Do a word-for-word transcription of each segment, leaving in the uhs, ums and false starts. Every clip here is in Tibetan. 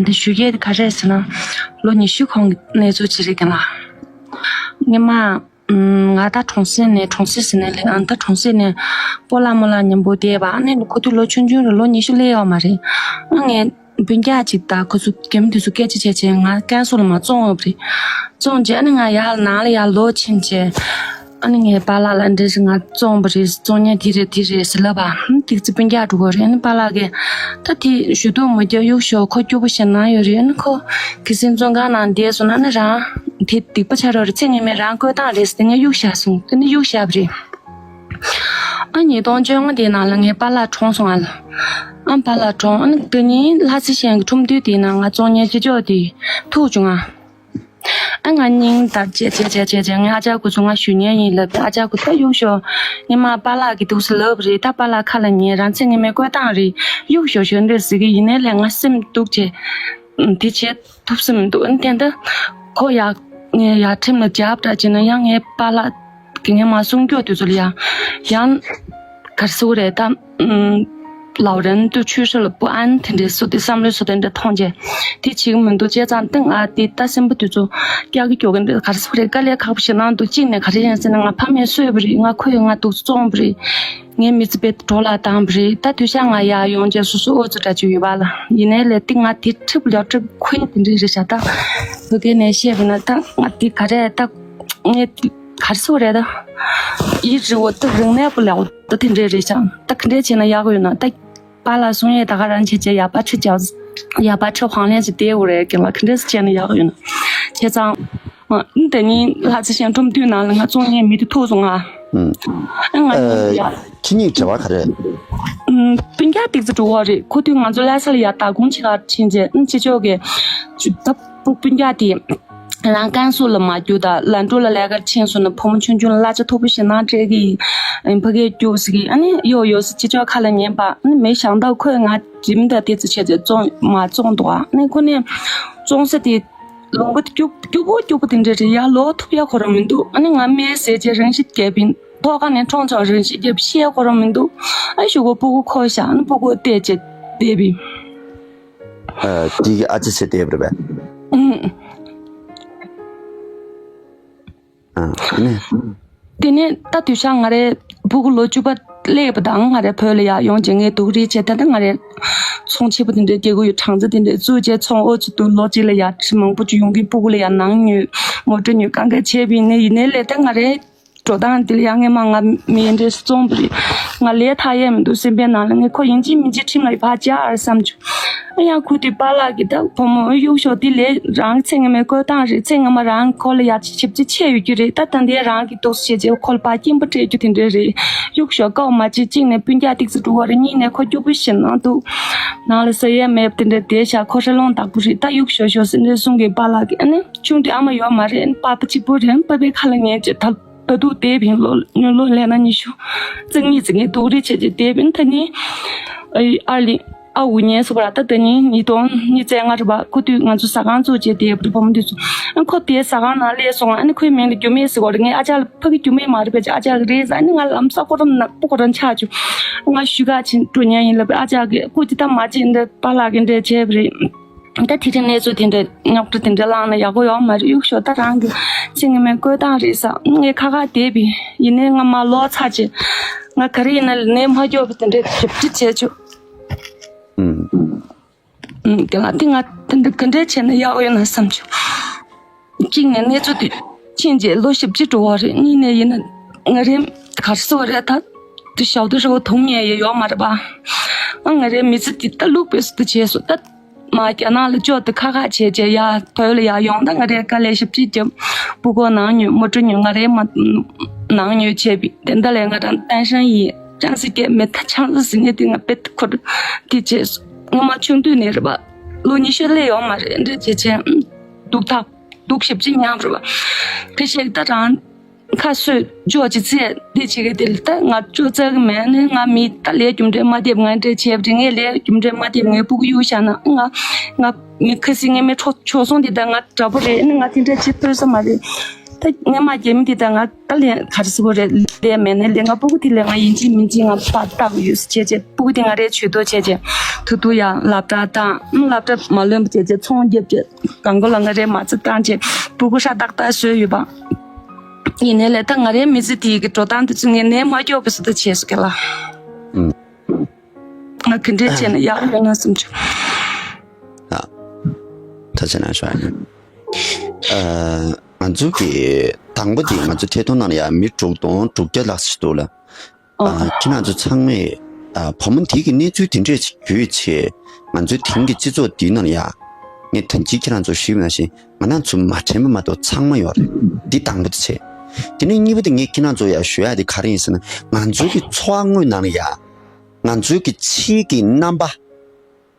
ད་ཞུ་ཡས་དེ་ག་རེ་རེད་ཟེར་ན། ལོ་ཉི་ཤུ་གོང་གི་གནས་ཚུལ་ཅིག་རེད་དེ་ལ། སྔོན་མ། ཨམ། ང་ད་གྲོང་གསེབ་ནས་གྲོང་གསེབ་ཟེར་ནས་ལས་ཨ་ད་གྲོང་གསེབ་ནས་སྤོ་ལགས་རྨོ་ལགས་མཉམ་པོ་བསྡད་པ། ཨ་ནི་ཁོ་ཚོ་ལོ་ཆུང་ཆུང་རེད། ལོ་ཉི་ཤུ་སླེབས་ཡོད་མ་རེད། ཨ་ངས་སྤུན་ཀྱག་ཅིག་དང་ཁོ་ཚོ་རྒན་མོ་དེ་ཚོ་སྐད་ཆ་བྱས་བྱས་ང་ཀན་སུའུ་ལ་མར་བཙོང་ཡོད་པ་རེད། བཙོང་རྗེས་ཨ་ནི་ང་ཡར་ནང་ལ་ཡར་ལོག་ཕྱིན་བྱས། ཨ་ནི་ངའི་པཱ་ལགས་ལ་འདྲི་ཞིག་ང་བཙོང་པ་རེད། བཙོང་མཁན་དེ་རེད་དེ་རེད་ཟེར་ལབ་པ། ཧུམ། ཏིག་ཙི་སྤུན་ཀྱག་འགྲོ་གི་རེད། ཨ་ནི་པཱ་ལགས་ཀྱིས་ད་དེ་ཞུ་གཏུག་མ་རྒྱག་གཡུག་ཞོག་ཁོ་སྐྱོ་པོ་ཞིག་ནང་ཡོད་རེད། ཨ་ནི་ཁོ་གི་སེམས་བཙོན་ཁང་ནང་བསྡད་སོང་ན་ཨ་ནི་རང་དེ་སྡིག་པ་ཆགས་རོགས་རེད། ཚེ་སྔོན་མའི་རང་བཀོད་སྟངས་རེད་ཟེར་ཏེ་ངས་གཡུག་བཞག་སོང་། དེ་ནི་གཡུག་བཞག་པ་རེད། ཨ་ཉིས་སྟོང་བཅོ་ལྔ་དེའི་ནང་ལ་ངའི་པཱ་ལགས་གྲོངས་སོང་ཨ་ལ། ཨ་པཱ་ལགས་གྲོངས། ཨ་ནི་དེ་ཉིན་ལྷ་རྩེ་ཞིང་གི་ཁྲོམ་འདུས་དེའི་ནང་ང་བཙོང་མཁན་ཅི་ལྕོགས་དེ་ཐུག་བྱུང་ང་། ཨ་ང་སྙིང་འདར་བྱས་བྱས་བྱས་བྱས་བྱས་ངའི་ཨ་ཅག་ཁོ་ཚོ་ང་ཞུ་མཁན་ཡིན་ལབ་པས། ཨ་ཅག་ཁོ་ད་གཡུག་ཞོག་སྔོན་མ་པཱ་ལགས་ཀྱིས་འདུག་སེ་ལབ་པ་རེད། ད་པཱ་ལགས་ཁ་ལ་ཉན། རང་ཚེ་སྔོན་མའི་བཀོད་སྟངས་རེད། གཡུག་ཞོག་ཞོག་འདྲ་ཟེར་གི་ཡིན་ནའི་ལས་ང་སེམས་སྡུག་བྱས་དེ་བྱེད་ཐུབ་ས་མི་འདུག་ཨ་ནི་དེ་འདྲ་ཁོ་ཡག་ངས་ཡར་ཁྲིམས་ལ་རྒྱབ་འདྲ་བྱས་ན་ཡང་ངའི་པཱ་ལགས་ཀྱིས་ངས་མར་སྲུང་སྐྱོབ་དུས་ཚོད་ལ་ཡང་ཡང་གར་སོ་རེད་ད། ལའོ་རན་དུ་ཆུ་ཧྲི་ལ་པུ་ཨན་དེ་འདྲའི་སུ་དེ་བསམ་བློའི་སུ་དེ་འདྲ་མཐོང་རྗེས་དེ་བྱེད་ཀྱི་མི་འདུག་བྱས་ཙང་ཏང་ཨ་དེ་ད་སེམས་པ་དེ་ཚོ་སྐྱག་གི་སྐྱོ་གི་འདྲ་གར་སོ་རེད། དཀའ་ལས་ཁག་པོ་ཞིག་གནང་འདུག་གཅིག་ནས་ག་རེ་ཡིན་ཟེར་ན་ང་ཕ་མས་གསོས་པ་རེད། ང་ཁོས་ང་འདུག་བཙོང་པ་རེད། ངའི་མི་ཚེ་དཔེ་འགྲོ་ལ་བཏང་པ་རེད། ད་དུས་ཤག་ང་ཡར་ཡོང་རྗེས་སོ་སོ་ཨོ་ཙི་འདྲ་ཅིག་ཡོད་པ་ལ་ཡིན་ནའི་ལས་དེ་ང་དེ་ཁྲིབ་ལོ་ཁྲིབ་ཁོའི་དེ་འདྲའི་རེད་ཤག་ད་བོད་སྐད་ནས་བཤད་པ་ན་ད་ང་དེ་ག་རེ་ད་ངས་གར་སོ་རེད་ད། ཡིད་རི་བོ་ད་རིང་ནས་པོ་ལའོ་ད་དེ་འདྲའི་རེད་ཤག་ད་ག་འདྲས་བྱས་ན་ཡག་གི་ཡོད་ན་ད། པཱ་ལགས་གསུང་ཡས་ད་ག་རང་བྱས་བྱས་ཡག་པ་ཁྲི་བྱ་ཡག་པ་ཁྲི་ཧང་ལེན་ཞིག་བསྡད་འོ་རེད་ཀྱི་ལ་ག་འདྲས་བྱས་ན་ཡག་གི་ཡོད་ན། བྱས་ཙང་། ཨ་དེ་ཉིན་ལྷ་རྩེ་ཞིང་ཁྲོམ་དུས་ནང་ལ་ང་བཙོང་མཁན་མི་དེ་ཐུག་སོང་ང་། ཨ་ང་ཨ། ཡ། ཁྱེད་གཉིས་འབྲེལ་བ་ག་རེ། ཨུམ། སྤུན་ཀྱག་ཏིག་ཙི་འགྲོ་བ་རེད། ཁོ་དུས་ང་ཚོ་ལྷ་ས་ལ་ཡར་ལྟ་སྐོང་བྱེད་གར་ཕྱིན་རྗེས་ཨུམ་ཅི་ལྕོགས་ཀྱིས་ད་སྤུ་སྤུན་ཀྱག་དེ་རང་ཀན་སུའུ་ལ་མ་རྒྱུགས་ད་ལན་ཀྲོའུ་ལ་ལས་ཀར་ཕྱིན་སོང་ན་བུ་མོ་ཆུང་ཆུང་ལ་གླ་ཆ་མཐོ་པོ་ཞིག་གནང་སྤྲད་གི་ཡིན། ཕ་གིར་རྒྱུགས་ཟེར་གི་ཨ་ནི་ཡོ་ཡོ་ཟེར་ཅི་ལྕོགས་ཁ་ལ་ཉན་པ་ཨ་ནི་མི་ཞང་ད་ཁོས་ང་རིམ་ད་དེ་ཙི་བྱས་ཏེ་བཙོང་མ་བཙོང་འདུག་ཨ་ནི་ཁོ་ནས་བཙོང་ས་དེ། ལུང་པ་སྐྱུག་སྐྱུག་པོ་སྐྱུག་པོ་དེ་འདྲ་རེད་ཡ། ལོག་ཐུབ་ཡ་ཁོ་རང་མི་འདུག་ཨ་ནི་ང་མའི་ཟས་བཅད་རང་ཤི་རྒྱབ་པིན་ཐོག་ཁ་ནས་ཁྲོང་ཆོག་རང་ཤི་རྒྱབ་ཤེས་ཁོ་རང་མི་འདུག་ཨ་ཞུ་གོ་སྤུ་གུ་ཁོ་ཤ་ཨ་ནི་སྤུ་གུ་བལྟས་བྱས་བསྡད་པིན། ཨ་དེ་གི་ཨ་ཅེ་ཚེ་བསྡད་པ་རེད་པས། ཨུ་ཨ་ནི། དེ་ནས་ད་དུས་ཤག་ང་རའི་སྤུ་གུ་ལོ་བཅུ་པ་སླེབས་པ་དང་ང་རའི་བོད་ལ་ཡར་ཡོང་རྗེས་ངས་སྡུག་རུས་བྱས་ད་ལྟ་ང་རའི་ཚོང་ཆེ་པོ་དེ་འདྲའི་རྒྱག་གི་ཡོད། གྲངས་ཚད་དེ་འདྲའི་བཙུགས་རྗེས་ཚོང་ཨོ་ཚོ་དུ་ལོ་གཅིག་ལ་ཡར་ཁྲི་མང་པོ་ཅིག་ཡོང་གི་སྤུ་གུ་ལ་ཡར་ནང་ཉོས་མོ་ཊ་ཉོས་གང་ག་བྱས་པ་ཡིན་ནའི་ཡིན་ནའི་ལས་ད་ང་རའི་འགྲོ་སྟངས་འདི་ལ་ཡང་ངས་མ་ང་མི་འདྲ་བཙོང་པ་རེད། ང་ལས་ཐར་ཡས་མི་འདུག་སེམས་པའི་ནང་ལ་ངས་ཁོ་ཡིན་གཅིག་མིན་གཅིག་ཁྲིམས་ལ་ཕར་སྦྱར་བསམ་བྱུང་། ཨ་ཡང་ཁོ་དེ་པཱ་ལགས་ཀྱིས་ད་བུ་མོ་གཡུག་ཞོག་འདི་ལས་རང་ཚེ་སྔ་མའི་བཀོད་སྟངས་རེད། ཚེ་སྔ་མ་རང་ཁོ་ལ་ཡ་ཆེ་ཞིབ་ཅིག་ཆེ་ཡོད་རྒྱུ་རེད། ད་ད་འདི་རང་གི་འདུག་ཟེར་བྱས་ཁོ་ལ་ཕར་སྐྱིན་པ་སྤྲད་རྒྱུ་དེ་འདྲ་རེད། གཡུག་ཞོག་ཀའོ་མ་བྱེད་གཅིག་ནས་སྤུན་ཀྱག་ཏིག་ཙི་འགྲོ་བ་རེད། གཉིས་ནས་ཁོ་སྐྱུག་པོ་ཞིག་ནང་འདུག་ནང་ལ་ཟ་ཡས་མེད་པ་དེ་འདྲ་བསྡད་ཤག་ཁོ་ཧྲ་ལོང་བདག་པོ་རེད། ད་གཡུག་ཞོག་ཞོག་ཟེར་འདྲ་གསུང་གི་པཱ་ལགས་ཀྱིས་ཨ་ནི་ཆུང་དུས་ཨ་མ་ཡོད་མ་རེད། ཨ་ནི་པཱ་ཕ་གཅིག་པུ་རེད། པཱ་ཕའི་ཁ་ལ་ཉན་བྱས་ད། ད་དུང་དེབ་ཡིན་ལོ་ལོ་ལས་ན་ཉི་ཤུ་རྩ་གཉིས་ཙམ་ངས་སྡུག་རུས་བྱས་རྗེས་དེབ་ཡིན་ད་ནི་ཨ་ལི་ཨ་འུ་ཉན་སོ་པ་ར་ད་ད་ནི་ཉིས་སྟོང་ཉི་ཤུ་རྩ་ལྔ་རེད་པ། ཁོ་དུས་ང་ཚོ་ཟ་ཁང་བཙུགས་རྗེས་དེབ་རི་བུ་མོ་དུས་ཚོ་ཨ་ཁོ་དེ་ཟ་ཁང་ནང་སླེབས་སོང་། ཨ་ནི་ཁོའི་མིང་ལ་རྒྱུ་མེད་ཟེར་གོ་རེད། ངས་ཨ་ཅག་ལ་ཕ་གི་རྒྱུ་མེད་མ་རེད་པས་ཨ་ཅག་ལ་རེད་ཟེར། ཨ་ནི་ང་ལམ་སང་ཁོ་རང་ནག་པོ་ཁོ་རང་ཆགས་བྱུང་། ང་ཞུ་ག་ཕྱིན་འགྲོ་ཉན་ཡིན་ལབ་པས་ཨ་ཅག་གིས་ཁོ་ཅི་ད་མ་བྱེད་འདི་པཱ་ལགས་ཀྱི་འདྲ་བྱས་པ་རེད། ད་དེ་རིང་གནས་ཚུལ་དེ་འདྲ་རྙོག་དྲ་དེ་འདྲ་བསླངས་ན་ཡག་པོ་ཡོད་མ་རེད། གཡུག་ཞོག་ད་རང་གི་ཚེ་སྔ་མའི་བཀོད་སྟངས་རེད་ས། ངས་ཁ་ཁ་བསྡད་པས་ཡིན་ནའི་ང་མ་ལོག་ཚར་རྗེས་ང་ག་རེ་ཡིན་ན་ལས་ནས་མ་སྐྱོབ་པ་དེ་འདྲ་ཞིབ་ཕྲ་བྱས་ཆོག་ཨུམ། ཨུམ། དེ་ལ་དེ་ང་དེ་འདྲ་ག་འདྲ་བྱས་ན་ཡག་པོ་ཡོད་ན་བསམ་བྱུང་། གཅིག་ནས་གནས་ཚུལ་དེ་ཕྱིན་རྗེས་ལོ་ཞེ་པོ་ཅིག་འགྲོ་བ་རེད། གཉིས་ནས་ཡིན་ན་ང་རེ་གར་སོ་རེད་ད། དེ་ཞའོ་ཏུ་ཧྲི་བོ་དུང་ཉལ་ཡས་ཡོད་མ་རེད་པ། ཨ་ང་རེ་མི་ཚེ་དེ་ད་ལུག་པའི་སུ་དུ་བྱས་སོ་ད། མ་རྒྱ་ནག་ལ་ཅོག་ཏུ་ཁ་ཁ་བྱས་བྱས་ཡ་བོད་ལ་ཡ་ཡོང་ད་ང་རེ་དཀའ་ལས་ཞེ་པོ་ཅིག་བརྒྱབ། སྤུ་གུ་ནང་ཉོས་མོ་ཊ་ཉོས་ང་རེ་མ་ནང་ཉོས་བྱས་པའི་དེ་འདྲ་ལས་ང་རང་ཏན་ཧྲན་ཡིན། ཅང་སི་སྐད་མེད་ད་ཆང་ས་ཟིན་ནས་དེ་ང་དཔེ་ཁོ་དེ་བྱས་སོ། ངོ་མ་ཆུང་དུས་ནས་རེད་པ། ལོ་ཉི་ཤུ་སླེབས་ཡོད་མ་རེད་འདྲ་བྱས་བྱས་སྡུག་ཐག་སྡུག་ཞེ་པོ་ཅིག་མྱངས་རེད་པ། དེ་བྱས་ད་རང་ཁ་གསོས་ཅོག་ཅིག་ཚེ་འདི་བྱེད་གི་དེ་ལ་ད་ང་ཅོག་བཙལ་གི་མེད་ནི་ང་མི་ད་ལས་རྒྱུ་འབྲས་མ་འདེབས་ང་འདྲ་བྱས་པ་རེད། ངས་ལས་རྒྱུ་འབྲས་མ་འདེབས་ངའི་སྤུ་གུ་གཡུག་བཞག་ན་ང་ང་མི་ཁ་སིང་ངའི་མི་ཁྲོ་ཆོག་སོང་དེ་ད་ང་དྲག་པོ་རེད་ནི་ང་དེ་འདྲ་བྱེད་ཕོད་ས་མ་རེད། ད་སྔན་མ་རྒྱ་མི་དེ་དང་ང་ད་ལན་ག་རེ་ཟེར་དགོས་རེད། ལས་མེད་ནས་ལས། ང་སྤུ་གུ་དེ་ལས་ང་ཡིན་གཅིག་མིན་གཅིག་ང་ཕར་ལྟ་དགོས་ཡོད་ཟེར་བྱས་བྱས། སྤུ་གུ་དེ་ང་རའི་ཇུས་གཏོགས་བྱས་བྱས། ཐུག་ཐུག་ཡ་སློབ་གྲྭ་བཏང་། ཨང་། སློབ་གྲྭ་མ་ལོན་པ་བྱས་བྱས་ཚོང་རྒྱབ་བྱས། གང་གོ་ལ་ང་རའི་མ་རྩ་བཏང་བྱས། སྤུ་གུ་ཧྲ་ཏག་ཏག་བཟོས་ཡོད་པ། ཡིན་ནའི་ལས་ད་ང་རའི་མི་ཚེ་དེའི་གི་འགྲོ་སྟངས་དེ་ཚོ་ངས་ནས་མ་སྐྱོབ་པའི་བཟོ་ལྟ་བྱས་སོང་གི་ལ། ཨང་། ང་ག་འདྲས་བྱས་ན་ཡག་ཡོད་ན་བསམ་བྱུང་། ཨ། ཐུགས་རྗེ་གནང་ཞུ་ཡ་ཡིན། ཨ། ང་ཚོ་གི་དང་པོ་དེ་ང་ཚོ་ཐད་གཏོང་ནང་ལ་ཡ་མི་དྲུག་སྟོང་དྲུག་བརྒྱ་ལྷག་ཞིག་འདུག་ལ། ཨ། ཨ། ཁྱེད་རང་ཚོ་ཚང་མས། ཨ། བུ་མོ་དེ་གི་གནས་ཚུལ་དེ་འདྲས་ཞིག་བརྒྱུད་བྱས། ང་ཚོའི་དེང་གི་སྤྱི་ཚོགས་འདིའི་ནང་ལ་ཡ། ངས་ད་ཅི་ཁྱེད་རང་ཚོར་ཞུས་པ་ནང་བཞིན་ང་རང་ཚོ་མ་དྲན་པ་མ་གཏོགས་ཚང་མ་ཡོད་རེད། འདི་དང་པོ་དེ་བྱས། དེ་ནས་གཉིས་པ་དེ་ངས་ཁྱེད་རང་ཚོར་ཡ་ཞུ་ཡ་དེ་ག་རེ་ཡིན་ཟེར་ན། ང་ཚོའི་གི་འཚོ་བ་དངོས་ནང་ལ་ཡ། ང་ཚོའི་གི་ཕྱིའི་གི་རྣམ་པ།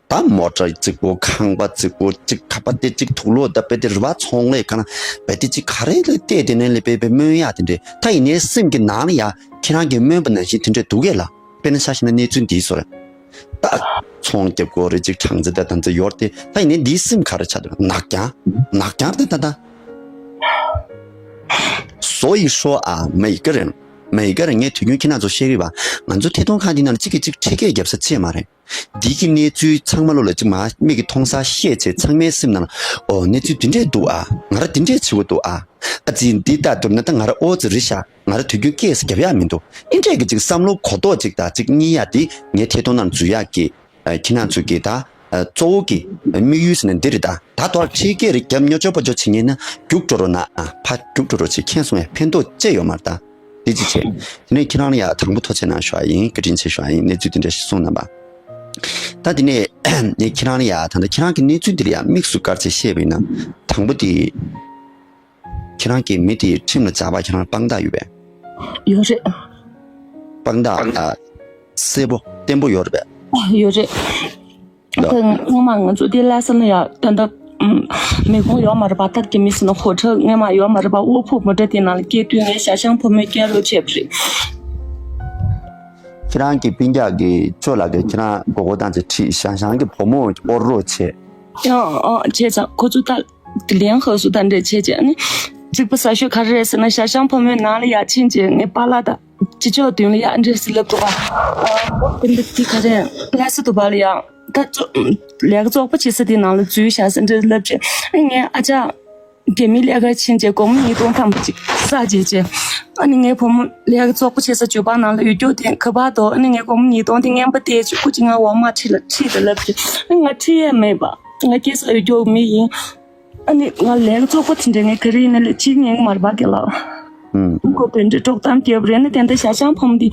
ད་མོ་ཊ་རྫིག་པོ། ཁང་པ་རྫིག་པོ། གཅིག་ཁ་པར་དེ་གཅིག་དུག་ལོག་ད་དཔེ་དེ་རི་བ་ཚོང་ལས་ག་ན་དཔེ་དེ་གཅིག་ག་རེ་ལ་བལྟས། དེ་ནས་ལས་དཔེ་དཔེ་སྨོན་ཡ་དེ་འདྲས། ད་ཡིན་ནའི་སེམས་ཀྱི་ནང་ལ་ཡ་ཁྱེད་རང་གིས་སྨོན་པ་ནང་བཞིན་དེ་འདྲས་འདུག་གས་ལ། དཔེར་ན་ཆ་བཞག་ན་གནས་ཚུལ་འདིའི་བཟོ་རེད། ད་ཚོང་རྒྱབ་དགོས་རེད། གཅིག་གྲངས་ཚད་ད་ད་ཚོད་ཡོད་རེད་དེ། ད་ཡིན་ནའི་འདིའི་སེམས་ག་རེ་ཆགས་འདུག་ནག་རྐྱང་ནག་རྐྱང་རེད་ད་ད། 所以说啊，每个人，每个人 ངས་དུས་རྒྱུན་ཁྱེད་རང་ཚོ་བཤད་གི་རེད་པ། ང་ཚོ་ཐད་གཏོང་ཁང་འདི་ནང་ལ་གཅིག་གིས་གཅིག་ཁྲིད་སྐད་རྒྱབ་ས་ཅིག་མ་རེད། འདི་གི་གནས་ཚུལ་ཚང་མ་ལོ་ལ་གཅིག་མ་མིག་གིས་མཐོང་ས་བཤད་བྱས། ཚང་མའི་སེམས་ནང་ལ་ཨོ་གནས་ཚུལ་འདི་འདྲས་འདུག་ཨ། ང་རང་འདི་འདྲས་བྱེད་དགོས་འདུག་ཨ། ཨ་ཙི་འདི་ལྟ་འདུག་ན་ད་ང་རང་ཨོ་ཙི་རེད་ཤག་ང་རང་དུས་རྒྱུན་སྐད་ཟེར་རྒྱབ་ཡག་མི་འདུག་ཨེ་འདྲས་ཀྱི་གཅིག་བསམ་བློ་གོ་རྟོགས་གཅིག་དང་གཅིག་གཉིས་ཡ་འདི་ངས་ཐད་གཏོང་ནང་འཛུལ་ཡག་གི། ཨ། ཁྱེད་རང་ཚོ་གི་ད། ཨ། གཙོ་བོ་གི་དམིགས་ཡུལ་ཟེར་ན་འདི་རེད་ད། ད་དོར་ཁྲིད་སྐད་རེ་རྒྱབ་སྨྱོ་སྦྱོར་པོ་སྦྱོར་བྱེད་མཁན་ན་རྒྱུགས་འགྲོ་རོགས་གནང་ཨ། ཕར་རྒྱུགས་འགྲོ་རོགས་བྱེད། མཁྱེན་སོང་ངས། ཕན་ཐོགས་ཅི་ཡོད་མ་རེད་ད། འདི་གཅིག་བྱས། དེ་ནས་ཁྱེད་རང་ལ་ཡ་དང་པོ་ཐུགས་རྗེ་གནང་ཞུ་བ་ཡིན། བཀའ་དྲིན་ཆེ་ཞུ་བ་ཡིན། གནས་ཚུལ་འདི་འདྲ་ཞིག་གསུངས་གནང་བ། ད་དེ་ནས་ངས་ཁྱེད་རང་ལ་ཡ་ད་ལྟ་ཁྱེད་རང་གི་གནས་ཚུལ་འདི་ལ་ཡ་དམིགས་སུ་བཀར་བྱས་བཤད་པ་ཡིན་ན། དང་པོ་དེ། ཁྱེད་རང་གི་མི་དེའི་ཁྲིམས་ལ་སྦྱར་བ་ཁྱེད་རང་དཔང་རྟགས་ཡོད་པས། ཡོད་རེད། དཔང་རྟགས་ཨ། གསལ་པོ་བརྟན་པོ་ཡོད་རེད་པས། ཡོད་རེད། ཡོད། ད་སྔོན་མ་ང་ཚོ་དེ་ལྷ་ས་ལ་ཡ་ད་ལྟ་མི་ཁོང་ཡོད་མ་རེད་པ། ད་རྒྱ་མི་ཟེར་ན་ཧོ་ཁྲ་སྔོན་མ་ཡོད་མ་རེད་པ། དབུལ་ཕོངས་མི་འདྲ་དེ་ནང་ལ་སྐྱེས་དུས་ངའི་ཞ་ཞང་བུ་མོས་སྐྱེལ་རོགས་བྱས་པ་རེད། ཁྱེད་རང་གི་སྤུན་ཀྱག་གི་ཅོ་ལགས་ཀྱིས་ཁྱེད་རང་མགོ་སྐོར་བཏང་བྱས་ཁྲིད། ཞང་ཞང་གི་བུ་མོ་དབོར་རོགས་བྱས། ཨང་ཨང་བྱས་ཙང་ཁོ་ཚོ་ད་ལན་ཧ་སུ་ད་འདྲས་བྱས་བྱས། ཨ་ནི་རྩིག་པ་ཟ་ཤོས་ག་རེ་རེད་ཟེར་ན། ཞ་ཞང་བུ་མོའི་ནང་ལ་ཡ་ཕྱིན་བྱས་ངའི་པཱ་ལགས་དང་ཅི་ལྕོགས་མདུན་ལ་ཡ་འདྲས་སེ་ལབ་འདུག་ག་ཨ་ཨོ་དེ་འདྲ་དེ་ག་རེ་ལྷ་ས་དུ་བ་ལ་ཡ་ད་ཅོ་ལས་ཀ་བཙོག་པོ་བྱེད་ས་དེ་ནང་ལ་འཛུལ་བཞག་ཟེར་འདྲས་ལབ་བྱས། ཨ་ངས་ཨ་ཅག་རྒྱ་མི་ལས་ཀར་ཕྱིན་བྱས་སྒོར་མོ་ཉིས་སྟོང་ཐམ་པ་ཅིག་བསགས་བྱས་བྱས། ཨ་ནི་ངའི་བུ་མོ་ལས་ཀ་བཙོག་པོ་བྱེད་ས་ཇོ་པ་ནང་ལ་ཡོད་རྒྱུ་དེ་ག་པར་འདུག་ཨ་ནི་ངའི་སྒོར་མོ་ཉིས་སྟོང་དེ་རྔན་པ་སྟེར་བྱས་སྐུ་མཁྱེན་ང་ཝལ་མར་ཁྲིད་ལ་ཁྲིད་དང་ལབ་བྱས། ཨ་ནི་ང་ཁྲིད་ཡས་མེད་པ། ང་སྐྱེས་ས་ཡོད་རྒྱུ་མི་ཡིན། ཨ་ནི་ང་ལས་ཀ་བཙོག་པོ་དེ་འདྲས་ངས་ག་རེ་ཡིན་ན་ལས་བྱེད་ཉན་གི་མ་རེད་པ་རྒན་ལགས། ཨུམ། ཁོ་དེ་འདྲས་དཀྲོག་གཏམ་རྒྱབ་རེད། ཨ་ནི་དེ་འདྲ་ཞ་ཞང་བུ་མོ་འདི་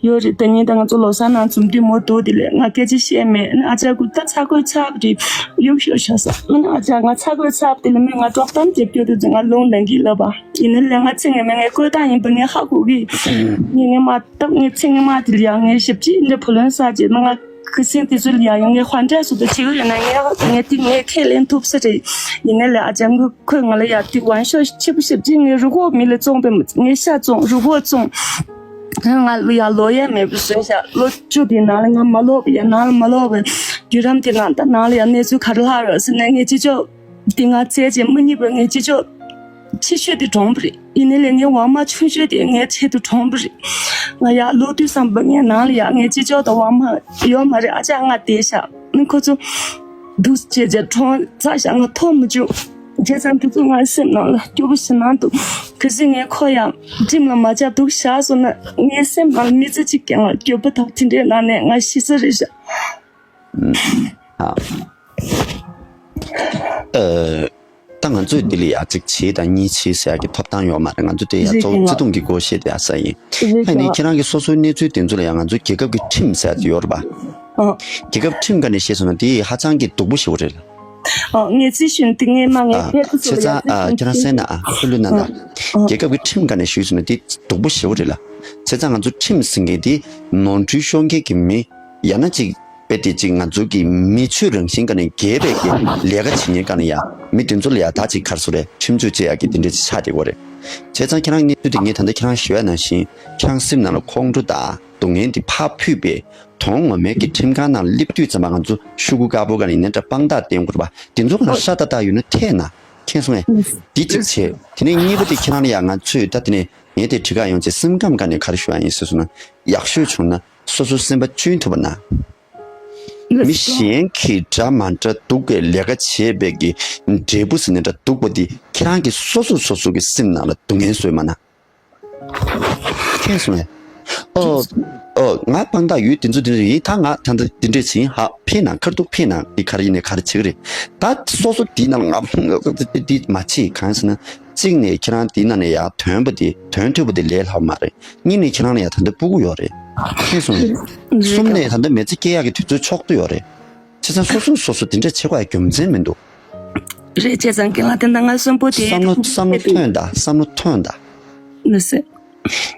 ཡོད་རེད། ད་ཉིན་ད་ང་ཚོ་ལོ་གསར་ནང་འཛོམས་དུས་མོ་འདུག་དེ་ལས་ང་སྐད་ཆ་བཤད་མེད། ཨ་ནི་ཨ་ཅག་ཁོ་ད་ཚ་གོས་ཚ་པོ་རེད། གཡུག་ཤོག་བྱས་ས། ཨ་ནི་ཨ་ཅག་ང་ཚ་གོས་ཚ་པོ་དེ་ལས་མོས་ང་དཀྲོག་གཏམ་རྒྱབ་རྒྱུ་དེ་ཚོ་ང་རླུང་ལངས་གི་ལབ་པ། ཡིན་ནའི་ལས་ང་ཚེ་སྔོན་མ་ངའི་བསྐོས་ཐང་ཡིན་པ་ངས་ཧ་གོ་གི། ངས་ངའི་མ་ད་ངས་ཚེ་སྔོན་མ་དེ་ལ་ཡང་ངས་ཞབས་ཕྱི་འདྲ་བུ་ལོན་བསགས་རྗེས་ན་ང་ཁུ་སིམ་དེ་ཚོ་ལ་ཡང་ཡང་ངས་དཔལ་འབྱོར་སོགས་དང་བྱེད་ཀྱི་ཡོད་ན་ངས་ངས་དེ་ངས་ཁས་ལེན་ཐུབ་ས་རེད། ཡིན་ནའི་ལས་ཨ་ཅག་ངོས་ཁོས་ང་ལ་ཡ་དེ་དབང་ཤོག་ཆེ་པོ་ཞབས་ཕྱི་ངས་རུ་བོ་མི་ལ་བཙོང་པའི་ངས་ཤ་བཙོང་རུ་བོ་བཙོང་། ང་ལ་ཡ་ལོ་ཡས་མེད་པ་བཟོས་ཤག་ལོ་བཅུ་དེ་ནང་ལ་ང་མ་ལོག་པ་ཡ་ནང་ལ་མ་ལོག་པའི་བརྒྱུད་རིམ་དེ་ནང་ད་ནང་ལ་ཡ་གནས་ཚུལ་ག་རེ་ལྷག་རེད་ཟེར་ན་ངས་ཅི་ལྕོགས། དེ་ང་བཙལ་རྗེས་མ་རྙེད་པར་ངའི་ཅི་ལྕོགས་ཆེ་ཤོས་དེ་གྲོངས་པ་རེད། ཡིན་ནའི་ལས་ངའི་ཝལ་མར་ཆུང་ཤོས་དེ་ངའི་ཆེད་དུ་གྲོངས་པ་རེད། ང་ཡར་ལོག་དུས་ཙམ་པ་ངའི་ནང་ལ་ཡ་ངའི་ཅི་ལྕོགས་དང་ཝལ་མར་ཡོད་མ་རེད། ཨ་ཅག་ང་བསྡད་ཤག་ནི་ཁོ་ཚོ་འདུག་བྱས་རྗེས་གྲོངས་ཚར་ཤག་ང་ཐོབ་མི་བྱུང་། བྱས་ཙང་དེ་ཚོ་ངའི་སེམས་ནང་ལ་སྐྱོ་པོ་ཞེ་དྲག་འདུག་གལ་སྲིད་ངས་ཁོ་ཡང་ཁྲིམས་ལ་མ་ཆགས་འདུག་བཞག་སོང་ན་ངའི་སེམས་ནང་ལ་མི་ཚེ་གཅིག་ཀྱང་ང་སྐྱོ་པོ་དང་དེ་འདྲའི་ནང་ནས་ང་ཤི་ས་རེད་ཤག་ཨ། ཨ། ད་ང་ཚོས་འདི་ལ་ཡ་གཅིག་བྱེད་དང་གཉིས་བྱེད་ཟེར་ཡག་གི་ཐོབ་ཐང་ཡོད་མ་རེད། ང་ཚོ་དེ་ཡ་རེད་གཙོ་བོ་རེད། བརྩེ་དུང་གི་སྒོ་ཕྱེ་དེ་ཡ་ས་ཡིན། རེད་ཧེ་ནི་ལགས། ཁྱེད་རང་གི་སོ་སོའི་གནས་ཚུལ་དེ་ཚོ་ལ་ཡ་ང་ཚོའི་རྒྱལ་ཁབ་ཀྱི་ཁྲིམས་ཟེར་ཡག་ཡོད་རེད་པ། ཨ། རྒྱལ་ཁབ་ཁྲིམས་སྒང་ནས་བཤད་སོང་ན་དེ་ཧ་ཅང་གི་སྡུག་པོ་ཞེ་པོ་རེད་ལ། ཨ། ངས་རྩིས་ཞུ་ན་དེ་ངས་མ་ངས་ཨ། ཕེབས་བསུ་བྱས་ཙང་ལ་ཡ་ཨ་ཁྱེད་རང་གསན་ན་ཨ་ལྷོད་ལྷོད་གནང་དང་། ཨ། རྒྱལ་ཁབ་ཀྱི་ཁྲིམས་སྒང་ནས་ཞུས་སོང་ན་དེ་སྡུག་པོ་ཞེ་པོ་རེད་ལ། བྱས་ཙང་ང་ཚོ་ཁྲིམས་ཟེར་མཁན་དེ་ནོར་འཁྲུལ་ཤོར་མཁན་གྱི་མི་ཡང་ན་ཅིག་དཔེ་དེ་གཅིག་ང་ཚོ་གི་མི་ཆོས་རང་བཞིན་སྒང་ནས་འགལ་བའི་གི་ལས་ཀ་བྱེད་མཁན་སྒང་ནས་ཡ་མི་དེ་ཚོ་ལ་ཡ་ད་ཅིག་ག་རེ་ཟེར་དགོས་རེད། ཁྲིམས་གཅོད་བྱེད་ཡག་གི་དེ་འདྲ་ཅིག་ཆགས་བསྡད་ཡོད་རེད། བྱས་ཙང་ཁྱེད་རང་གི་གནས་ཚུལ་དེ་ངས་ད་ལྟ་ཁྱེད་རང་ཞུ་ཡ་ནང་བཞིན་ཁྱེད་རང་སེམས་ནང་ལ་ཁོང་ཁྲོ་དང་སྡུག་བསྔལ་དེ་ཕར་ཕུད་པའི་དོན་ངོ་མའི་གི་ཁྲིམས་ཁང་ནང་སླེབས་དུས་ཙམ་པ་ང་ཚོ་ཤོག་གུ་དཀར་པོ་སྒང་ནས་ཡིན་ན་འདྲ་དཔང་རྟགས་བསྟན་དགོས་རེད་པ། དེ་ཚོ་ག་ན་ཧྲ་ཏག་ཏག་ཡོད་ན་འཐད་ན། མཁྱེན་སོང་ངས། འདི་གཅིག་བྱས། དེ་ནས་གཉིས་པ་དེ་ཁྱེད་རང་ལ་ཡང་ང་ཚོས་ད་དེ་ནས་ངས་དེ་དྲི་ག་ཡོང་ཅེས་སེམས་ཁམས་སྒང་ནས་ག་རེ་ཞུ་ཡ་ཡིན་ཟེར་སོང་ན། ཡག་ཤོས་བྱུང་ན་སོ་སོའི་སེམས་པ་གཅུན་ཐུབ་པ་ན། མི་གཞན་གྱིས་འདྲ་མ་འདྲ་སྡུག་པའི་ལས་ཀ་བྱས་པའི་གི་འབྲས་བུ་ཟེར་ནས་འདྲ་སྡུག་པ་འདི་ཁྱེད་རང་གིས་སོ་སོ་སོ་སོ་གི་སེམས་ནང་ལ་སྡུག་བསྔལ་བཟོས་མ་ན། མཁྱེན་སོང་ངས། ཨོ། ཨོ། ང་དཔང་རྟགས་ཡོད་དེ་ཚོ་དེ་འདྲ་ཡིན། ད་ང་ད་ལྟ་འདི་འདྲས་བྱིན་ཧ་ཕན་ན་ཁར་ཐུག་ཕན་ན་འདི་ག་རེ་ཡིན་ནས་ག་རེ་བྱེད་ཀྱི་རེད། ད་སོ་སོ་འདི་ནང་ང་འདི་མ་བྱེད་གང་ཟེར་ན། གཅིག་ནས་ཁྱེད་རང་འདི་ནང་ནས་ཡར་ཐོན་པ་དེ་དོན་མཐུན་པ་དེ་ལས་སླ་བ་མ་རེད། གཉིས་ནས་ཁྱེད་རང་ལ་ཡང་ད་ལྟ་སྤུ་གུ་ཡོད་རེད། མཁྱེན་སོང་ངས། གསུམ་ནས་ད་ལྟ་མི་ཚེ་སྐྱེལ་ཡག་གི་དུས་ཚོད་ཕྱོགས་བསྡུ་ཡོད་རེད། བྱས་ཙང་སོ་སོས་སོ་སོ་དེ་འདྲ་བྱེད་དགོས་ཡ་རྒྱུ་མཚན་མི་འདུག་རེད། བྱས་ཙང་རྒན་ལགས་དེ་འདྲ་ང་གསོན་པོ་དེ་བསམ་བློ་བསམ་བློ་ཐོན་ད། བསམ་བློ་ཐོན་ད། ལགས་སེ།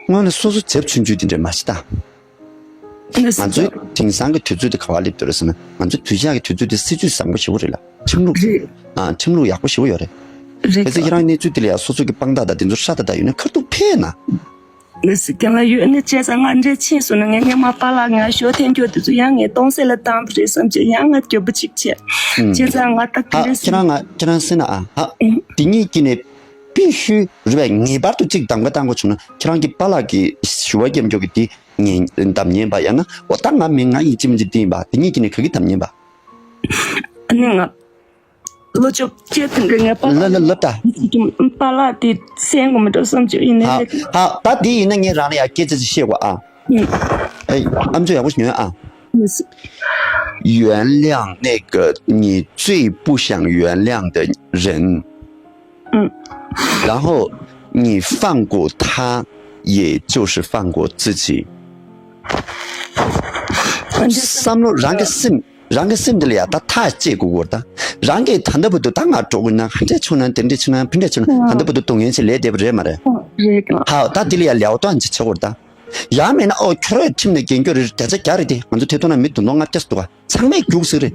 སྔོན་ལ་སོ་སོ་ཚབ་ཆུང་ཆུང་དེ་འདྲ་མ་བྱེད་ད། ལགས་སེ། ང་ཚོའི་དེང་སང་གི་དུས་ཚོད་དེ་ག་བ་སླེབས་འདུག་རེད་ཟེར་ན། ང་ཚོའི་དུས་ཞག་གི་དུས་ཚོད་དེ་སྲིད་ཇུས་བཟང་པོ་ཞེ་པོ་རེད་ལ། ཁྲིམས་ལུགས། རེད། ཨ། ཁྲིམས་ལུགས་ཡག་པོ་ཞེ་པོ་ཡོད་རེད། རེད། གལ་སྲིད་ཁྱེད་རང་གནས་ཚུལ་དེ་ལ་ཡང་སོ་སོ་གི་དཔང་རྟགས་དང་དེ་ཚོ་ཧྲ་ཏག་ཏག་ཡོད་ན་ཁ་ཐུག་ཕེབས་ན། ལགས་སེ། རྒན་ལགས་ཡོད་ནི་བྱས་ཙང་ང་འདྲ་ཕྱིན་སོང་ན་ངས་ངའི་མ་པཱ་ལགས་ང་ཞོ་འཐེན་རྒྱུ་དེ་ཚོ་ཡང་ངས་གཏོང་སེ་ལ་བཏང་བ་རེད་བསམ་བྱས་ཡང་ང་འགྱོད་པོ་གཅིག་བྱས། ཨུམ། བྱས་ཙང་ང་ད་ཧ། ག་འདྲ་ཁྱེད་རང་ང་ཁྱེད་རང་སེ་ན་ཨ་ཧ། ཨུམ། དེ་གཉིས་ཀྱི་ནས་པི་ཤུ་རེད་པས། ངེས་པར་དུ་གཅིག་གདམ་ག་བཏང་དགོས་བྱུང་ན་ཁྱེད་རང་གི་པཱ་ལགས་ཀྱི་ཞུ་བ་རྒྱབ་འཇོག་གི་དེ་ངས་གདམ་ཉན་པ་ཡང་ན་འོ་ད་ང་མིན་ང་ཡིན་གཅིག་མིན་གཅིག་བསྟན་པ་དེ་གཉིས་ཀྱི་ནས་ག་གི་གདམ་ཉན་པ། ཨ་ནི་ང་། ལོ་བཅོ་བརྒྱད་དེ་འདྲ་ངས་པཱ་ལགས། ལ་ལ་ལབ་ད། པཱ་ལགས་དེ་སེང་གོ་མི་འགྲོ་བསམ་བྱུང་ཡིན་ནའི་ཧ་རེད། ཧ། ད་དེ་ཡིན་ན་ངས་རང་ལ་ཡང་སྐད་ཆ་ཅིག་བཤད་དགོས་ཨ། ཨུ། ཨེ། ཨམ་ཅོག་ཡག་པོ་ཞིག་ཉོན་ཨ། ལགས་སེ།原谅那个你最不想原谅的人。嗯。然后你放过他，也就是放过自己。བསམ་བློ་རང་གི་སེམས། རང་གི་སེམས་འདི་ལ་ཡ་ད་ཐག་བཅད་དགོས་ཀྱི་ཡོད་རེད་ད། རང་གིས་ད་ལྟ་བར་དུ་ད་ང་འགྲོ་དགོས་ན་ག་འདྲས་བྱུང་ན་དེ་འདྲས་བྱུང་ན་ཕན་འདྲས་བྱུང་ན་ད་ལྟ་བར་དུ་སྡུག་བསྔལ་ཞིག་ལས་བསྡད་པ་རེད་མ་རེད། རེད་གི་ལགས། ཧ། ད་འདི་ལ་ཡ་ལེའུ་སྟོན་ཅིག་བྱེད་དགོས་རེད་ད། ཡང་མིན་ན་ཨོ་ཁྱོད་རའི་ཁྲིམས་ནས་འགལ་རྒྱུ་རེད། བརྒྱ་ཆ་བརྒྱ་རེད་དེ། ང་ཚོ་ཐད་གཏོང་ནང་མི་བདུན་སྟོང་ལྔ་བརྒྱ་ཟེར་འདུག་ག་ཚང་མས་རྒྱུགས་ཟེར་རེད།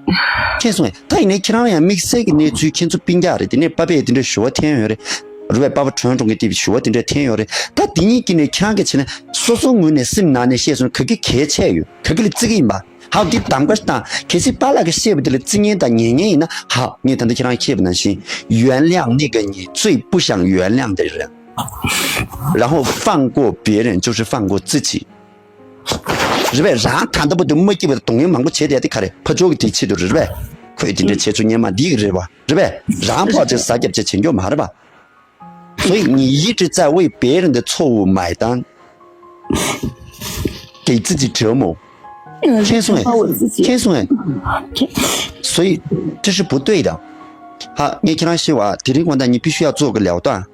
མཁྱེན་སོང་ངས། ད་ཡིན་ནའི་ཁྱེད་རང་ཡང་དམིགས་བསལ་གྱི་གནས་ཚུལ་ཁྱེད་ཚོ་སྤུན་ཀྱག་རེད། དེ་ནས་པ་ཕས་དེ་འདྲའི་ཞུ་བ་འཐེན་ཡོད་རེད། རུ་བས་པ་ཕ་གྲོན་གྲོང་གི་དེ་ཞུ་བ་དེ་འདྲ་འཐེན་ཡོད་རེད། ད་དེ་གཉིས་ཀྱི་ནས་ཁྱེད་རང་གིས་བྱས་ན་སོ་སོ་ངོས་ནས་སེམས་ནང་ནས་བཤད་སོང་ན་ག་གི་གལ་ཆེ་ཡོད། ག་གི་ལ་བརྩི་གི་ཡིན་པ། ཧའོ་འདི་གདམ་ག་ཞིག་དང་གལ་སྲིད་པཱ་ལགས་ཀྱིས་བཤད་པ་དེ་ལ་བརྩི་ཉན་དང་ཉན་ཉན་ཡིན་ན་ཧ། ངས་ད་ལྟ་ཁྱེད་རང་བཤད་པ་ནང་བཞིན། 原谅那个你最不想原谅的人，然后放过别人就是放过自己。རེད་པས། རང་ད་ལྟ་བར་དུ་མ་སྐྱིད་པའི་སྡུག་བསྔལ་མང་པོ་བྱས་བསྡད་དེ་ག་རེ་ཕ་ཕྱོགས་ཀྱི་དེའི་ཆེད་དུ་རེད་པས། ཁོས་དེ་འདྲ་བྱས་ཚུལ་སྔོན་མ་འདི་གི་རེད་པ། རེད་པས། རང་ཕོག་ཅིག་ཟ་རྒྱབ་ཅིག་བྱེད་མགྱོགས་མ་རེད་པ། 所以你一直在为别人的错误买单，给自己折磨。 嗯， མཁྱེན་སོང་ངས། 把我自己 མཁྱེན་སོང་ངས། 所以这是不对的。好，ངས་ཁྱེད་རང་ཞུ་བ་དེ་རིང་དགོང་དག་ངས་必须要做个了断།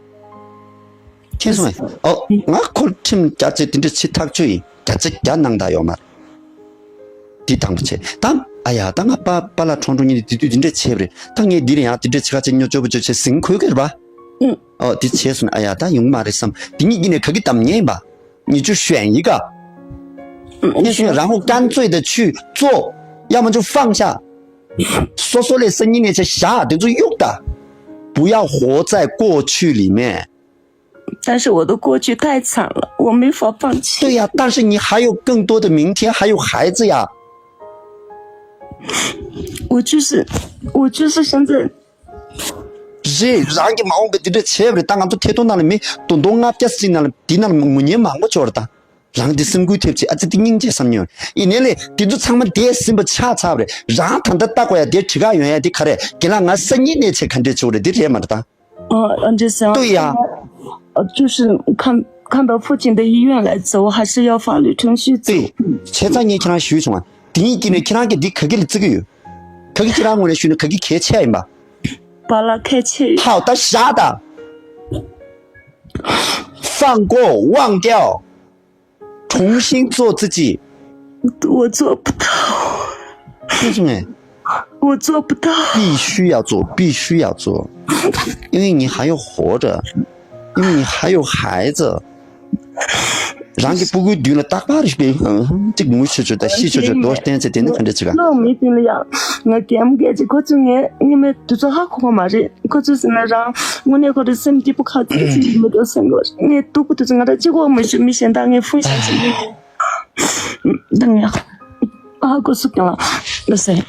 མཁྱེན་སོང་ངས། ཨོ། ང་ཁོར་ཁྲིམས་བརྒྱ་ཆ་དེ་འདྲ་བྱེད་ཐག་ཆོད་ཡིན། བརྒྱ་ཆ་བརྒྱ་གནང་ད་ཡོད་མ་རེད། འདི་དང་པོ་བྱས་ད། ཨ་ཡ་ད་ང་པ་པཱ་ལགས་ཁྲོང་ཁྲོང་གཉིས་དེ་དུས་འདི་འདྲ་བྱས་པ་རེད། ད་ངས་འདི་ལ་ཡང་འདི་འདྲ་བྱེད་ཁ་ཆེ་སྨྱོ་སྐྱོ་པོ་བྱོས་བྱས་ཟིང་འཁོད་ཀྱི་རེད་པ། ཨུ། ཨོ་འདི་བྱས་སོང་ན་ཨ་ཡ་ད་ཡོང་མ་རེད་བསམ། འདི་གཉིས་ཀྱི་ནས་ག་གི་གདམ་ངེས་ཡིན་པ། 你就选一个。 ཨུ། 你选 然后干脆的去做，要么就放下。 སོ་སོ་ལས་སང་ཉིན་ནས་བྱས་བཞག་དེ་ཚོ་གཡུག་ད། 不要活在过去里面。 但是我的过去太惨了，我没法放弃。 对呀，但是你还有更多的明天，还有孩子呀。 我就是，我就是现在 རེད། རང་གི་མ་འོངས་པའི་འདི་འདྲ་བྱས་པ་རེད། ད་ང་ཚོ་ཐད་གཏོང་ནང་ལ་མི་བདུན་སྟོང་ལྔ་བརྒྱ་ཟིན་ནང་ལ་འདི་ནང་ལ་ངུ་མཁན་མང་པོ་ཡོད་རེད་ད། རང་འདི་སེམས་འགུལ་ཐེབས་ཅིག་ཨ་ཙི་འདི་སྙིང་རྗེ་བསམ་མྱོང་། ཡིན་ནའི་ལས་འདི་ཚོ་ཚང་མ་འདས་ཟིན་པ་ཆགས་ཚར་བ་རེད། རང་ད་ལྟ་ལྟ་དགོས་ཡ་འདིར་གྲི་ཁ་ཡོང་ཡ་འདི་ག་རེད། རྒན་ལགས་ང་སང་ཉིན་ནས་བྱས་ག་འདྲས་བྱེད་དགོས་རེད། འདི་རེད་མ་རེད་ད། 呃，嗯，这样， 对呀。 呃，就是看看到父亲的意愿来走，还是要法律程序走。 对，བྱས་ཙང་ངས་ཁྱེད་རང་ཞུས་བྱུང་བ། དེ་ཡིན་གྱི་ནས་ཁྱེད་རང་གིས་འདི་ག་གི་ལ་བརྩི་གི་ཡོད། ག་གི་ཁྱེད་རང་ངོས་ནས་ཞུས་ན་ག་གི་གལ་ཆེ་ཡིན་པ། 把他开去。 ཧའོ་ད་བཞག་ད། 放过忘掉，重新做自己。 我做不到。 为什么？ 我做不到。 必须要做，必须要做，因为你还要活着，因为你还有孩子。 རང་གི་སྤུ་གུའི་མདུན་ལ་རྟག་པར་རིག་པའི་ཧང་ཧང་གཅིག་ངུ་ཆུ་ཆུ་དང་ཤི་ཆུ་ཆུ་རྡོ་བསྟན་ཚེ་དེ་ནི་ག་འདྲ་བྱེད་ག། ལོ་མི་དེ་ལ་ཡང་ང་རྒན་རྒས་ཀྱི་ཁོ་ཚོ་ངའི་ཉི་མའི་དུས་ཚོད་ཧ་གོ་གི་མ་རེད། ཁོ་ཚོས་ཟེར་ན་རང་དངོས་གནས་ཁོ་རའི་སེམས་སྐྱིད་པོ་ཁ་ཚིག་ཅིག་མི་འདུག་སེམས་ཁོ་ངའི་སྡུག་པོ་དུས་ཚོད་ང་རང་གཅིག་པོ་མི་ཞུ་མི་གཞན་དག་ངའི་ཧྥུན་ཤ་ཅིག་མི་ད་ངས་ཧ་གོ་སུ་ཀྱང་ལ་ཟེར།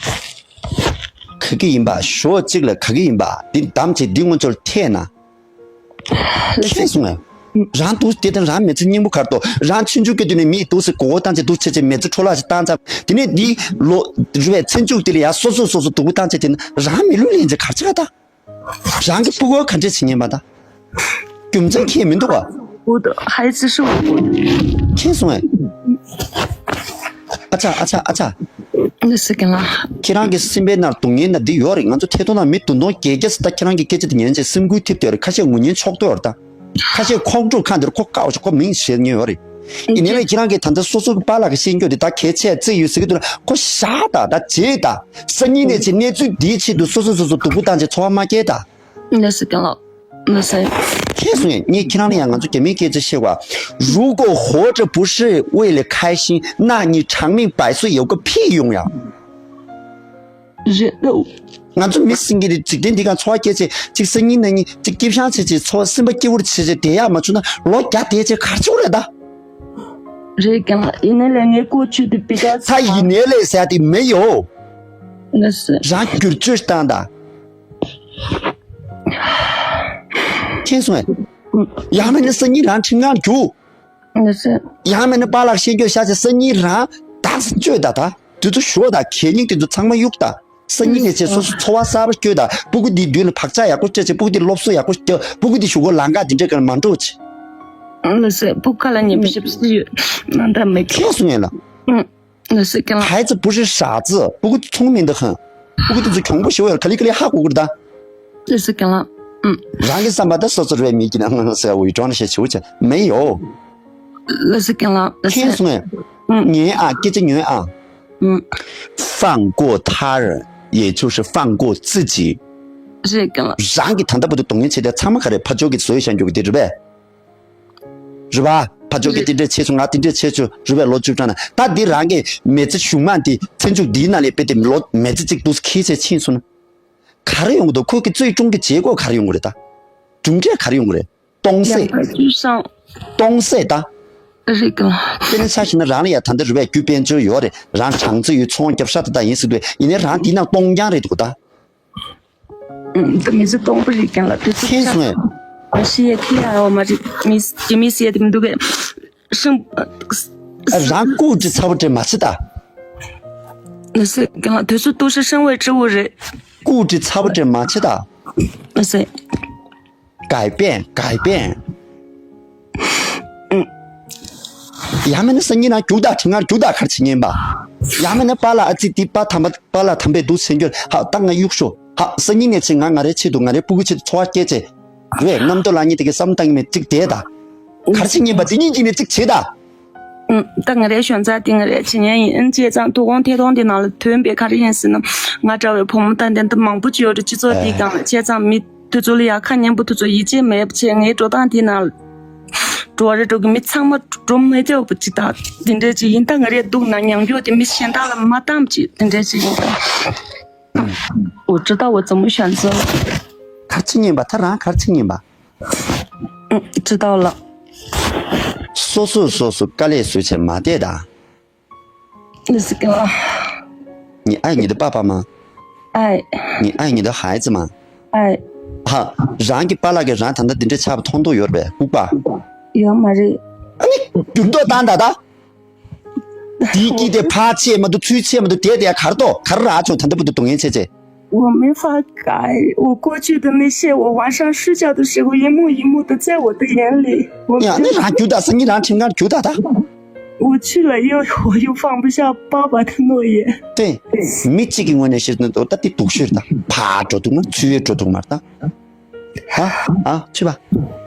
ག་གི་ཡིན་པ། ཞོགས་གཅིག་ལ་ག་གི་ཡིན་པ། འདི་བདམས་བྱས་འདི་ང་ཚོར་ཐད་ན། མཁྱེན་སོང་ངས། རང་འདུག་དེ་དང་རང་མི་ཚེ་སྙིང་པོ་གར་ཏོ། རང་ཆུང་ཆུང་གི་དུས་ནས་མིའི་འདུག་སེ་མགོ་བོ་བཏང་བྱས་འདུག་བྱས་བྱས་མི་ཚེ་འཕྲོ་བརླག་ཅིག་བཏང་ཚར། དེ་ནས་འདི་ལོ་རི་བའི་ཚེ་མཇུག་དེ་ལ་ཡ་སོ་སོ་སོ་སོ་སྡུག་པོ་བཏང་བྱས་དེ་ན་རང་མི་ལུས་ལེན་ཚེ་གར་ཆགས་ད། རང་གི་ཕྲུ་གུ་ག་འདྲས་བྱེད་ཉན་པ་ད། རྒྱུ་མཚན་ཁྱེད་མི་འདུག་ག 我的孩子是我的。 མཁྱེན་སོང་ངས། ཨ་ཅག་ཨ་ཅག་ཨ་ཅག 那是跟了。 ཁྱེད་རང་གི་སེམས་པའི་ནང་སྡུག་བསྔལ་ན་འདི་ཡོད་རེད། ང་ཚོ་ཐད་གཏོང་ནང་མི་བདུན་སྟོང་བརྒྱད་བརྒྱ་ཙམ་ད་ཁྱེད་རང་གི་སྐད་ཆ་དེ་ཉན་བྱས་སེམས་འགུལ་ཐེབས་བསྡད་ཡོད་རེད། ཁ་ཤས་ངུ་ཉན་ཆོག་ཏོ་ཡོད་རེད་ད། ཁ་ཤས་ཁོག་འགྲོ་ཁ་འདིར་ཁོ་བཀག་བྱས་ཁོ་མིང་བཤད་ཉན་ཡོད་རེད། ཡིན་ནའི་ཁྱེད་རང་གིས་ད་ལྟ་སོ་སོ་གི་པཱ་ལགས་ཀྱི་ཤེས་རྒྱུ་དེ་ད་གལ་ཆེ་བརྩི་ཡོད་ཟེར་གི་འདུག་ན་ཁོ་བཞག་ད། ད་བརྗེད་ད། སང་ཉིན་ནས་བྱས་གནས་ཚུལ་འདིའི་ཆེད་དུ་སོ་སོ་སོ་སོ་སྡུག་པོ་བཏང་བྱས་འཚོ་བ་མ་སྐྱེལ་ད། 那是跟了，那是。 མཁྱེན་སོང་ངས། ངས་ཁྱེད་རང་ལ་ཡང་ང་ཚོ་རྒྱ་མིའི་སྐད་ཆ་བཤད་པ། 如果活着不是为了开心，那你长命百岁有个屁用呀！ རེད་ལོ། ང་ཚོ་མི་སེང་གེ་རེད། འཇིག་རྟེན་འདི་ག་འཚོ་བ་སྐྱེལ་ཆེད་ཅིག་སང་ཉིན་གནངས་ཉིན་ཅིག་སྐྱིད་ཤང་བྱེད་ཆེད་འཚོ་བ་སེམས་པ་སྐྱིད་པོར་བྱེད་ཆེད་བསྡད་ཡག་མ་བྱུང་ན་ལོ་བརྒྱ་བསྡད་ཆེད་གར་ཆོག་རེད་ད། རེད་ཀྱང་ཡིན་ནའི་ལས་ངའི་ཀོ་ཆུ་དེ་པི་ཀ་ས། 他一年内下的没有。 那是。 རང་བསྒྱུར་བཅོས་བཏང་ད། མཁྱེན་སོང་ངས། ཡང་མིན་ན་སང་ཉིན་རང་ཁྲིམས་ཁང་རྒྱུགས། 那是。 ཡང་མིན་ན་པཱ་ལགས་ཤེས་རྒྱུ་ཤ་ཆེ་སང་ཉིན་རང་དག་ས་བཅོས་ད་ད། དུས་ཚོད་ཞོག་ད། གད་སྙིགས་དེ་ཚོ་ཚང་མ་གཡུག་ད། སང་ཉིན་ནས་བྱས་སོ་སོ་འཚོ་བ་གསར་པ་བསྐྱོད་དང་། སྤུ་གུ་འདིའི་མདུན་ལ་བག་ཆགས་ཡག་པོ་སྤྲད་བྱས། སྤུ་གུ་འདི་སློབ་གསོ་ཡག་པོ་སྐྱོ། སྤུ་གུ་འདི་གཞུག་གུ་ལམ་ཁ་འདི་འདྲའི་སྒང་ལ་མ་འགྲོ་བྱེད། ལགས་སེ། སྤུ་གུ་ཁ་ལ་ཉན་པ་ཞིབ་སི་ཡོད་མ་འདྲ་མེད་ཀྱི། མཁྱེན་སོང་ངས་ལགས། ལགས་སེ་རྒན་ལགས། 孩子不是傻子， སྤུ་གུ་ཚོང་མི་འདུག་ཧང་། སྤུ་གུ་འདི་ཚོ་གྱོང་པོ་ཞེ་པོ་ཡོད། ག་ལེ་ག་ལེ་ཧ་གོ་གི་རེད་ད། ལགས་སེ་རྒན་ལགས། རང་གི་བསམ་པ་ད་སོ་སོ་རེ་བའི་མིག་གི་ནང་ཟེར་འུ་ཡི་གྲོང་ན་ཤེས་ཆེ་བོ་ཆེ་མེད་ཡོད། ལགས་སེ་རྒན་ལགས། ལགས་སེ། མཁྱེན་སོང་ངས། ཉན་ཨ། སྐད་ཆ་ཉན་ཨ། 放过他人，也就是放过自己。 རེད་རྒན་ལགས། རང་གི་ད་ལྟ་བར་དུ་སྡུག་བསྔལ་བྱས་དེ་ཚང་མ་ག་རེ་ཕར་ཕྱོགས་ཀྱིས་བཟོས་བཞག་རྒྱུ་གི་དེ་རེད་པས། རེད་པ། ཕར་ཕྱོགས་ཀྱིས་དེ་འདྲས་བྱས་བྱུང་། ང་དེ་འདྲས་བྱས་བྱུང་། རེད་པས། ལོ་བཅུ་གྲངས་ན་ད་འདི་རང་གི་མི་ཚེ་གཞུག་མ་འདི་ཚེ་མཇུག་འདིའི་ནང་ལས་དཔེ་དེ་ལོ་མི་ཚེ་གཅིག་འདུག་ཁྱེར་བྱས་ཕྱིན་སོང་ན། ག་རེ་ཡོང་གི་འདུག་ཁོ་གི་最终གི་结果ག་རེ་ཡོང་གི་རེད་ད། གྲུབ་འབྲས་ག་རེ་ཡོང་གི་རེད། སྟོང་ཟད། 两败俱伤。 སྟོང་ཟད་ད། རེད་ཀྱང་། དཔེར་ན་ཆ་བཞག་ན་རང་ལ་ཡ་ད་ལྟ་རེད་པས་རྒྱུ་དཔལ་འབྱོར་ཡོད་རེད། རང་གྲངས་ཚད་ཡོད། ཚོང་རྒྱབ་ཤ་ད་ད་ཡིན་ཟེར་དུས་ཡིན་ནའི་རང་འདི་ནང་སྟོང་རྐྱང་རེད་འདུག་ད། ད་མི་ཚེ་སྟོང་པ་རེད་ཀྱང་ལ་དུས་ཚོད་མཁྱེན་སོང་ངས། ཤི་ཡ་ཁི་ཡ་ཡོད་མ་རེད། མི་ཡི་མི་ཟེར་དེ་མི་འདུག་གས། ཤིང་། རང་ལྐུགས་དྲི་ཚ་པོ་དྲི་མ་བྱེད་ད། ལགས་སེ་རྒན་ལགས། དུས་ཚོད་ཏུ་ཤི་ཤིང་བའི་སྤྲེའུ་རེད། ལྐུགས་དྲི་ཚ་པོ་དྲི་མ་བྱེད་ད། ལགས་སེ། 改变，改变。 ཡང་མིན་ན་སང་ཉིན་ནང་རྒྱུགས་དང་། ཁྲི་ངར་རྒྱུགས་དང་། གར་བྱེད་ཉན་པ། ཡང་མིན་ན་པཱ་ལགས་ཨ་ཙི་དེ་པཱ་དམ་པ། པཱ་ལགས་དམ་པས་འདུག་སེ་འགྱོ་ཧ་ད་ང་གཡུག་ཤོག་ཧ་སང་ཉིན་ནས་བྱས་ང་ང་རའི་ཆེད་དུ་ང་རའི་སྤུ་གུ་ཆེད་དུ་འཚོ་བ་སྐྱེལ་ཆེད་རེད། རྣམ་རྟོག་ལངས་ཉིན་དེ་གའི་བསམ་བཏང་གི་མེད་ཅིག་བསྡད་ད། གར་བྱེད་ཉན་པ་དེ་ཉིན་གཅིག་ནས་གཅིག་བྱེད་ད། ད་ང་རའི་ཞོན་རྩ་དེ་ང་རའི་བྱེད་ཉན་ཡིན། བྱས་ཙང་དོ་དགོང་ཐད་གཏོང་དེ་ནང་ལ་ཐོན་པའི་ག་རེ་ཡིན་ཟེར་ན། ང་འདྲ་བའི་བུ་མོ་ད་འདི་འདི་མང་པོ་ཅིག་ཡོད་རེད། སྤྱི་ཚོགས་དེའི་སྒང་ལ། བྱས་ཙང་མི་དེ་ཚོ་ལ་ཡ་ཁ་སྙན་པོ་དེ་ཚོ་ཡིད་ཆེས་མེད་པ་བྱས། ངའི་འགྲོ་སྟངས་དེ་ནང་ལ་འགྲོ་བ་རེད་འགྲོ་གི། མི་ཚང་མ་འགྲོ་མི་ཐུབ་པ་ཅིག་དང་དེ་འདྲས་ཅིག་ཡིན། ད་ང་རའི་སྡུག་ན་མྱང་རྒྱུ་དེ་མི་གཞན་དག་ལ་མ་བཏང་ཅིག་དེ་འདྲས་ཅིག་ཡིན། ད་འོ་ཅི་ད་འོ་ཙམ་མོ་ཤན་ཙམ། གར་བྱེད་ཉན་པ། ད་རང་གར་བྱེད་ཉན་པ། ཅི་ད་ལ། སོ་སོས་སོ་སོ་དཀའ་ལས་བཟོས་བྱས་མ་བསྡད་ད། ལགས་སེ་རྒན་ལགས། 你爱你的爸爸吗？ 爱。 你爱你的孩子吗？ 爱。 ཧ། རང་གི་པཱ་ལགས་ཀྱིས་རང་ད་ལྟ་འདི་འདྲའི་ཆགས་པ་མཐོང་མཐོང་ཡོད་རེད་པས་ལྐུགས་པ། ཡོད་མ་རེད། ཨ་ནི་འགྱུར་ལྡོག་བཏང་ད་ད། དེའི་དཀྱིལ་དེ་ཕར་ཆེ་མ་འདུག་ཚུར་ཆེ་མ་འདུག་དེ་དེ་ཡ་གར་ཏོ་གར་ར་ཆུང་ད་ལྟ་བར་དུ་སྡུག་བསྔལ་ཆེ་ཆེ། 我没法改，我过去的那些，我晚上睡觉的时候一幕一幕的在我的眼里。我 ཡང་ནི་རང་རྒྱུག་ད། སང་ཉིན་རང་ཁྲིམས་ཁང་རྒྱུག་ད་ད། 我去了又，我又放不下爸爸的诺言。 དེ། མི་གཅིག་གི་ངོས་ནས་བཤད་ན་ད་དེ་སྡུག་ཤོས་རེད་ད། ཕར་འགྲོ་འདུག་མ་ཚུར་འགྲོ་འདུག་མ་རེད་ད། ཧ། ཨ། ཆུ་བ།